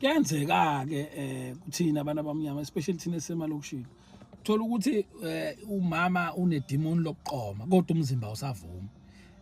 Kuyenzeka-ke kuthina abantu abamnyama, especially thina esisemalokishini, uthola ukuthi umama unedimoni lokuqoma kodwa umzimba awusavumi,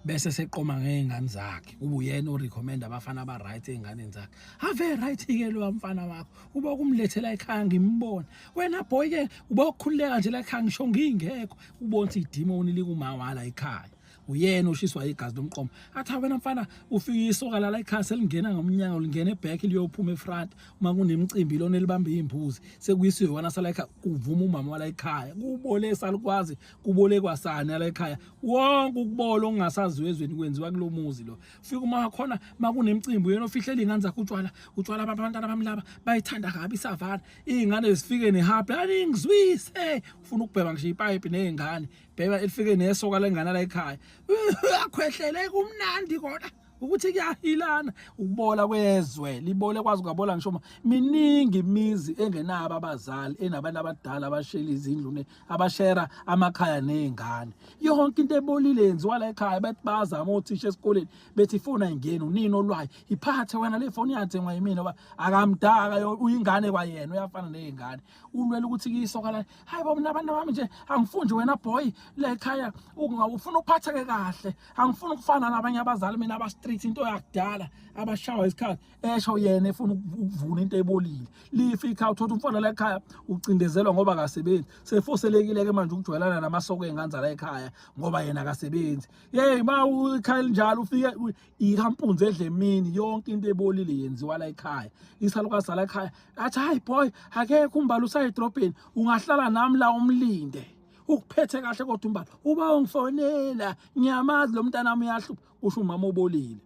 bese seqoma ngey'ngane zakhe, kube uyena orecommenda abafana aba-right ey'nganeni zakhe. Ave right-ke loya mfana wakho, uba ukumlethela ekhaya ngimbone. Wena boy-ke uba ukukhululeka nje la ekhaya ngisho ngingekho, ubone ukuthi idimoni likumawala ekhaya. Uyena oshiswa igazi lomqomo, athi wena mfana ufike isoka lala ekhaya selingena ngomnyango, lingena eback liyophuma efront. Uma kunemicimbi lona elibamba izimbuzi, sekuyisiwe wena sala ekhaya, kuvuma umama wala ekhaya, kubole salukwazi, kubole kwasana la ekhaya. Wonke ukubola okungasaziwe ezweni kwenziwa kulomuzi lo. Fika uma khona makunemicimbi, uyena ofihlela ingane zakhe utshwala, utshwala abantwana bami laba bayithanda kabi isavana, izingane zifike nehappy aningizwise, ufuna ukubhema ngisho ipipe nezingane, bheka elifike nesoka lengane la ekhaya, uyakhwehlele kumnandi kona ukuthi kuyahilana. Ukubola kwezwe libole kwazi kwabola ngisho miningi imizi engenabo abazali, enabantu abadala abashela izindlu ne abashera amakhaya nezingane. Yonke into ebolile yenziwa la ekhaya. Bethi bazama othisha esikoleni, bethi ifoni ayingeni, unini olwayo, iphathe wena le foni yathengwa yimina, ngoba akamdaka uyingane kwayena, uyafana nezingane, ulwela ukuthi kisoka la. Hayi bo, mina abantu bami nje angifundi wena boy la ekhaya ufuna uphatheke kahle, angifuni ukufana nabanye abazali mina aba street, into yakudala, abashawa isikhathi, esho yena efuna ukuvuna into ebolile. Lifa ikhaya, uthola umfana la ekhaya ucindezelwa ngoba akasebenzi, sefoselekile ke manje ukujwayelana namasoko ey'ngane zala ekhaya ngoba yena akasebenzi. Yeyi, ma ikhaya elinjalo ufike ikampunzi edle emini, yonke into ebolile yenziwa la ekhaya. Isalukazi sala ekhaya athi hayi boy, akekho umbali usayedrobheni, ungahlala nami la umlinde, ukuphethe kahle kodwa umbali uba ungifonela, ngiyamazi lo mntana wami uyahlupha, kusho umama obolile.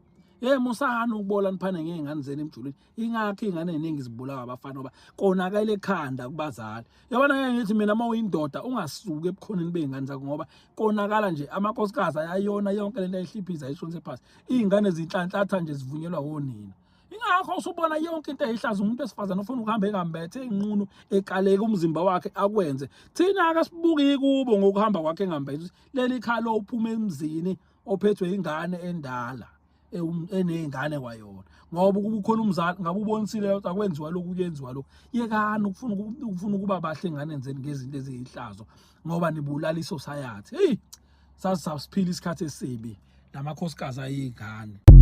Hey, musani ukubola, niphane ngey'ngane zenu emjulweni. Ingakho iy'ngane ey'ningi zibulawa abafana ngoba konakele ekhanda kubazali. Yabona, ngeke ngithi mina uma uyindoda ungasuki ebukhoneni bey'ngane zakho, ngoba konakala nje amakhosikazi ayayona yonke lento, ayihliphiza, ayishonise phasi. Iy'ngane zinhlanhlatha nje zivunyelwa wonina. Ingakho usubona yonke into eyihlaza, umuntu wesifazane ufuna ukuhamba engambethe, enqunu, ekaleka umzimba wakhe akwenze. Thina akasibuki kubo ngokuhamba kwakhe engambethe. Leli khalo uphuma emzini ophethwe ingane endala eney'ngane kwayona, ngoba ukuba ukhona umzali ngabe ubonisile ukuthi akwenziwa lokhu, kuyenziwa lokhu. Yekani ukufuna ukuba bahle enganeni zenu ngezinto eziyihlazo, ngoba nibulala isociety. Hey, sasiphila isikhathi esibi namakhosikazi ayiy'ngane.